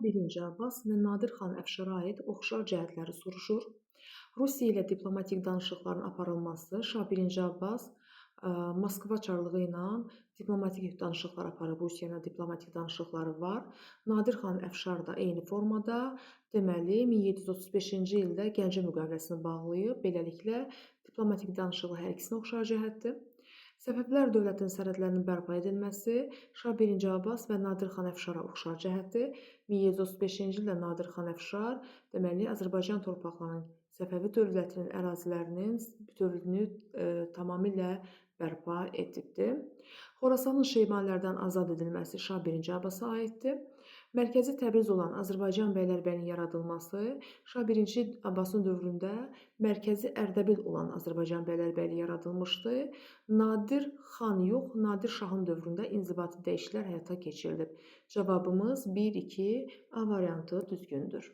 I Abbas və Nadir xan Əfşara aid oxşar cəhətləri soruşur. Rusiya ilə diplomatik danışıqların aparılması. Şah I Abbas Moskva çarlığı ilə diplomatik danışıqlar aparıb, Rusiya ilə diplomatik danışıqları var. Nadir xan Əfşar da eyni formada, deməli 1735-ci ildə Gəncə müqaviləsini bağlayıb. Beləliklə diplomatik danışıqlar hər ikisinə oxşar cəhətdir. Səfəvilər dövlətinin sərhədlərinin bərpa edilməsi Şah I Abbas və Nadir xan Əfşara oxşar cəhətdir. 1735-ci ildə Nadir xan Əfşar, deməli, Azərbaycan torpaqlarının, Səfəvi dövlətinin ərazilərinin bütövlüyünü tamamilə bərpa edibdir. Xorasanın Şeybanilərdən azad edilməsi Şah I Abbasa aiddir. Mərkəzi Təbriz olan Azərbaycan bəylərbəyinin yaradılması Şah I Abbasın dövründə mərkəzi Ərdəbil olan Azərbaycan bəylərbəyliyi yaradılmışdı. Nadir xan yox, Nadir şahın dövründə inzibati dəyişikliklər həyata keçirilib. Cavabımız 1, 2, A variantı düzgündür.